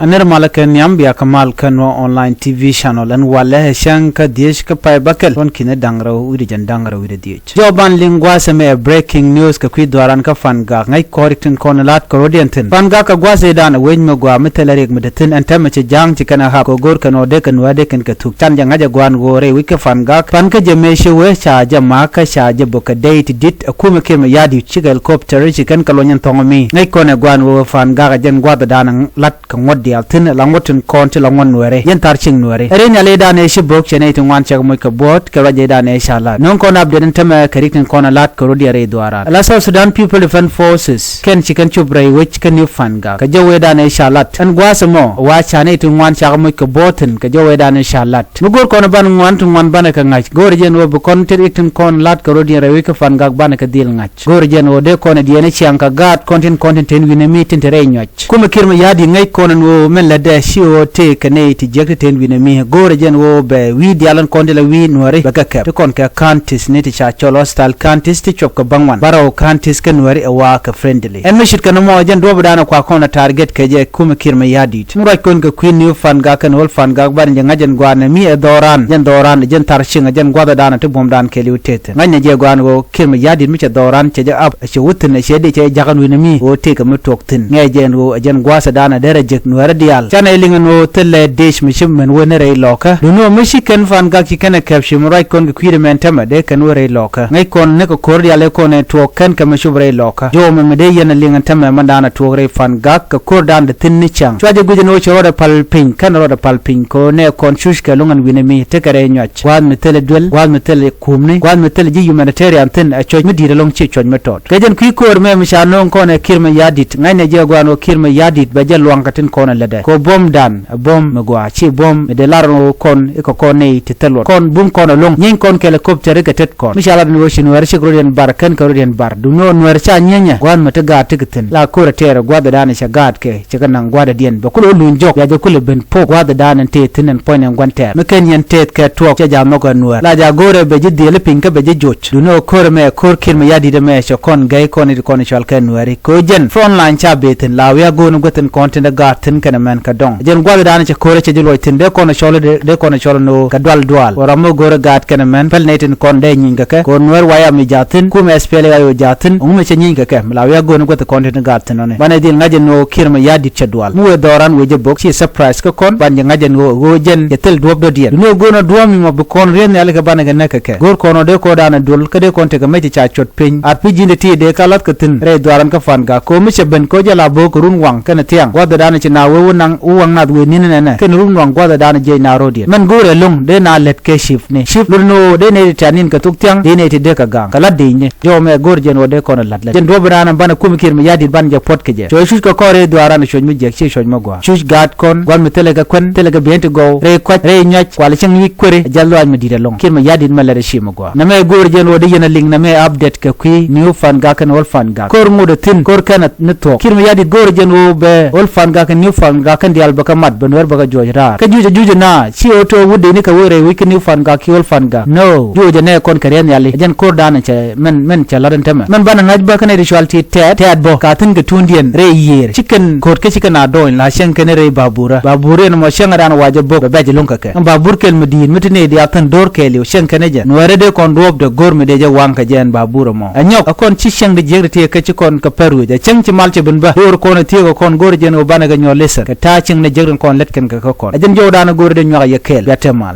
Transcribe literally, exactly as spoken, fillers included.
Anir malä kɛ nhiam bia kä mal kä Nuɔr online T V channel. Ɛn walɛ ɛ cäŋ kä dhieec kä pay bäkɛl, ruɔ̱n ki̱ni da̱ŋ rɛw wi̱cdɛ jiɛn da̱ŋ rɛw wi̱cdɛ dhieec. Jɔw ban liŋ gua̱a̱th ɛmɛ ɛ breaking news kɛ kui̱ dhuaaran kä Fangak. Ŋäc kɔn rik tin kɔn la̱t kɛ rɔ̱diɛn thi̱n. Fangak kɛ gua̱a̱th ëëdan ɛ wec mi gɔaa mi thilɛ riɛk mi te thi̱n, ɛn täämɛ cɛ ja̱a̱ŋ ci kɛn ɛ ɣap kɛ go̱o̱r kɛn ɣöö dee kɛ Nuäär dee kɛn kɛ thuk. Can jɛ ŋa̱c ɛ gua̱a̱n ɣöö rɛy wec kä Fangak, pan kä jɛ mëë ci wee ca jɛ ma̱a̱k kä ca jɛ bök kɛ dee ti di̱t. Ɛ kumɛ Kiir Mayardit cikɛ helicopter ci kɛn kɛ luɔ̱ny ɛn thɔ̱ŋ mi. Ŋäc kɔn ɛ gua̱a̱n ɣöö Fangak ɛ jɛn gua̱a̱th ëëdan ɛ la̱t kɛ ŋuɔ̱t diaal thi̱n, la ŋuɔ̱t tin kɔn ti la ŋuɔ̱t Nuääri. Yɛn thar cieŋ Nuääri. Ɛ rɛy nhial ëëdan ëë ci bök cɛ nɛy ti ŋuan cakɛ moc kɛ buɔ̱ɔ̱t kɛ ruac ëëdan ëë ca la̱t. No̱o̱ŋ kɔn update ɛn täämɛ kɛ rik tin kɔn ɛ la̱t kɛ rɔ̱diɛn rɛy dhuaaran. Ala South Sudan People Defense Forces kɛn ci kɛn cop rɛy wec kä New Fangak. Kɛ jɔw ëëdan ëë ca la̱t. Ɛn gua̱a̱th ɛmɔ wa ca nɛy ti ŋuan cakɛ moc kɛ buɔ̱ɔ̱t thi̱n kɛ jɔw ëëdan ëë ca la̱t. Mi go̱o̱r kɔn ɛ ban ŋuan ti ŋuan banɛ kɛ ŋa̱c. Go̱o̱rɛ jɛn ɣöö bi kɔn ti rik tin kɔn la̱t kɛ rɔ̱diɛn rɛy wec kä Fangak banɛ kɛ dhil ŋa̱c. Go̱o̱rɛ jɛn ɣöö dee kɔn ɛ diɛɛn ɛ ciaŋ kɛ gaat kɔn tin kɔn tin te wi̱nɛ mi tin te rɛy nyuac. Kumɛ Kiir Mayardit ŋäc kɔn ɛn ɣöö min lätdɛ ci ɣöö tëëkɛ nɛy ti jiäk ti te wi̱nɛ mi. Go̱o̱rɛ jɛn ɣöö bɛ wi̱i̱ diaal ɛn kɔn ti la wi̱i̱ Nuääri bɛ kɛ kɛp. Ti kɔn kɛ counties ni ti ca cɔl hostile counties ti cuɔp kɛ bäŋuan. Bärɔw counties kä Nuääri ɛ wa̱a̱ kɛ friendly. Ɛn mi ce̱tkɛ nɔmɔ jɛn duɔ̱ɔ̱pdan ɛ kua kɔn ɛ target kɛ jɛ kumɛ Kiir Mayardit. Mi ruac kɔn kɛ kui̱ New Fangak kɛnɛ Old Fangak banɛ jɛ ŋa̱c ɛn gua̱a̱r nɛmɛ ɛ dhɔran. Jɛn dhɔran ɛ jɛn thar cieŋ ɛ jɛn gua̱a̱th ëëdan ɛ ti buɔ̱mdan kɛɛliw tëë thi̱n. Ŋa̱cnɛ jɛ gua̱a̱n ɣöö Kiir Mayardit mi cɛ dhɔran cɛ jɛ up, ɛ cɛ wä thi̱n, ɛ cɛ dee cɛ jakä wi̱nɛ mi ɣöö tëëkɛ mi tuɔɔk thi̱n. Ŋäcɛ jɛ ɛn ɣöö ɛ jɛn gua̱a̱th ëëdan ɛ derɛ jek Nuäärä diaal. Canɛ liŋ ɛn ɣöö thilɛ dec mi ci mɛn wä ni rɛy lɔkä. Duŋni ɣöö mi ci kɛn Fangak ci kɛn ɛ kɛp, ci mi ruac kɔn kɛ kui̱dɛ mɛn täämɛ dee kɛn wä rɛy lɔkä. Ŋäc kɔn ni kɛ ko̱r diaal ëë kɔn ɛ tuɔɔk kɛn kɛ mi cop rɛy lɔkä. Jɔw mɛ mi dee yɛn ɛ liŋ ɛn täämɛ mɛndan ɛ tuɔɔk rɛy Fangak kɛ ko̱rdan dee thi̱n ni cäŋ. Cua jɛ guic ɛn ɣöö cɛ rɔɔdɛ päl piny, kɛn rɔɔdɛ päl piny kɛ ɣöö nɛ kɔn cuc kɛ luŋ ɛn wi̱nɛ mi tekɛ rɛy nyuac. Gua̱a̱th mi thilɛ duel, gua̱a̱th mi thilɛ kumni, gua̱a̱th mi thilɛ ji̱ humanitarian thi̱n, ɛ cuɔ̱c mi di̱i̱t ɛlɔ̱ŋ, ci cuɔ̱c mi tɔt. Kɛ jɛn kui̱ ko̱r mɛ mi ca no̱o̱ŋ kɔn ɛ Kiir Mayardit, ŋa̱cnɛ jɛ gua̱a̱n ɣöö Kiir Mayardit bɛ jɛ luaŋ kɛ tin kɔn ɛ lätdɛ. Kɛ ɣöö buɔ̱mdan ɛ buɔ̱m mi gɔaa, ci buɔ̱m mi dee lar ɛn ɣöö kɔn i̱ kɛ kɔn nɛy ti thil luɔt. Kɔn bum kɔn ɛlɔ̱ŋ, nyieeny kɔn kɛɛl ɛ kɔptɛr i̱ kɛ tet kɔn. Mi ca lat ɛn ɣöö ci Nuäär cik rɔ̱diɛn bar, kɛn kɛ rɔ̱diɛn bar. Duŋni ɣöö Nuäär ca nyieeny ɛ gua̱a̱th mi te gaat tekɛ thi̱n. La ko̱r ɛ tɛɛr ɛ gua̱a̱th ëëdan ɛ cɛ gaat kɛ, cɛ kɛ naŋ gua̱a̱th ɛ diɛn, bɛ kulɛ wä luny jɔk, bia jɛ kulɛ ben puɔ̱k gua̱a̱th ëëdan ɛn tëë thi̱n ɛn puɔ̱ny ɛn gua̱n tɛɛr. Mi ken yɛn tëëth kɛ tuɔɔk cɛ ja̱ nhɔk ɛ Nuäär. La ja̱ go̱o̱rɛ bɛ ji̱ dhieel i̱ piny kä bɛ ji̱ joc. Duŋni ɣöö ko̱r ɛmɛ, ko̱r Kiir Mayardit ɛmɛ cɛ kɔn gɛy kɔn i̱ ti kɔn i̱ cɔal kɛ Nuääri. Kɛ ɣöö jɛn front line ca ben thi̱n, la wiak go̱o̱r ni guäth in kɔn tin dee gaat thi̱n kɛnɛ mɛn kɛ dɔ̱ŋ. Jɛn gua̱a̱th ëëdan cɛ ko̱r ɛ cɛ ji̱ luɔc thi̱n, dee kɔn ɛ cɔl i̱ dee, dee kɔn ɛ cɔl i̱ ni ɣöö kɛ dual dual. Ɣöö ram mi go̱o̱r ɛ gaat kɛnɛ mɛn, päl nɛy tin kɔn dee nyieeny kɛ kɛ. Kɛ ɣöö Nuäär wayam i̱ ja̱ thi̱n, kumɛ S P L A I O ja̱ thi̱n, ɛŋu mi cɛ nyieeny kɛ kɛ. Mi la wiak go̱o̱r ni guäth in kɔn tin dee gaat thi̱n ɔni. Banɛ dhil ŋa̱c ɛn ɣöö Kiir Mayardit cɛ dual. Mi wëë dhɔran wëë jɛ bök, ci surprise kä kɔn, ban jɛ ŋa̱c ɛn ɣöö, ɣöö jɛn cɛ thil duɔ̱ɔ̱p dɔ̱diɛn. Duŋni ɣöö go̱o̱r ni duɔ̱ɔ̱p mi mɔ bi kɔn rieth nhiali kɛ banɛ kɛ näk kɛ kɛ. Go̱o̱r kɔn ɣöö dee ko̱rdan ɛ duɔl, kä dee kɔn tekɛ mec ca cuɔt piny. Ar pi̱ ji̱n ti ti dee ka la̱th kɛ thi̱n rɛy dhuaaran kä Fangak. Kɛ ɣöö mi cɛ ben kɛ ɣöö jɛ la bo̱o̱k kɛ run waŋ kɛnɛ thiaŋ. Gua̱a̱th ëëdan ci na wee wä naŋ wä waŋ nath wëë ni̱n nɛnɛ. Kɛn run waŋ gua̱a̱th ëëdan jiɛc na rɔ̱diɛn. Mɛn go̱o̱rɛ lo̱ŋ dee na lät kɛ chief ni. Chief lot ni ɣöö dee nɛy ti tɛ̈r ni̱n kɛ thok thiaŋ, dee nɛy ti dee kɛ ga̱a̱ŋ. Kɛ la̱t dec ni. Jɔw mɛ go̱o̱r jɛn ɣöö dee kɔn ɛ la̱t lät. Jɛn duɔ̱ɔ̱p ëëdan banɛ kumɛ Kiir Mayardit banɛ jɛ puɔ̱t kɛ jɛ. Cuɔ̱c cuc kɛ kɔn rɛy dhuaaran cuɔ̱c mi jiɛk, ci cuɔ̱c mi gɔaa. Cuc gaat kɔn, gua̱a̱th mi thilɛ kɛ kuän, thilɛ kɛ biɛn ti gɔw, rɛy kuac, rɛy nyuac, kualɛ cäŋ wi̱c kueri, ɛ jath lɔaac mi di̱i̱t ɛlɔ̱ŋ. Kiir Mayardit mɛ lät ɛ ci mi gɔaa. Nɛmɛ go̱o̱r jɛn ɣöö dee yɛn ɛ liŋ nɛmɛ update kɛ kui̱ New Fangak kɛnɛ Old Fangak. Ko̱r ŋot ɛ thi̱n, ko̱r kɛn ɛ ni thuɔ̱k. Kiir Mayardit go̱o̱r jɛn ɣöö bɛ Old Fangak kɛnɛ New Fangak kɛn diaal bɛ kɛ mat, bɛ Nuäär bɛ kɛ juɔc raar. Kä juucɛ juucɛ na, ci ɣöö to̱ wut dee ni kɛ wee rɛy wec kä New Fangak ki Old Fangak. No. Juucɛ nɛ kɔn kɛ riɛth nhiali. Jɛn ko̱rdan cɛ mɛn, mɛn cɛ la̱t ɛn täämɛ. Mɛn banɛ ŋa̱c bä kä nɛy ti cɔal ti tɛɛt, tɛɛt bä. Ka thi̱n kɛ tuundiɛn rɛy yiëër. Ci kɛn ko̱t kä ci kɛn a dɔɔny la cäŋ kɛn rɛy babur ɛ. Babur ɛn mɔ cäŋ ɛ dan wa jɛ bo̱k bɛ bɛc lo̱ŋ kɛ kɛ. Babur kɛl mi di̱i̱t mi ti nɛy diaal thi̱n do̱r kɛɛliw cäŋ kɛn ɛ jɛ. Nuäärä dee kɔn duɔ̱ɔ̱pdɛ go̱r mi dee jɛ waŋ kɛ jɛ ɛn babur ɛmɔ. Ɛ nyɔk ɛ kɔn ci cäŋ di jiäk ti tiɛɛk kä ci kɔn kɛ pär wec. Ɛ cäŋ ci mal cɛ ben bä. Do̱r kɔn ɛ thieek ɛ kɔn go̱r jɛn ɣöö banɛ kɛ nyɔl listen. Kɛ ta̱a̱ cäŋ ni jiäk tin kɔn lät kɛn kɛ kä kɔn. Ɛ jɛn jɔwdan ɛ go̱r dee nyuak ɛ yɛ kɛɛl. Bia te mal.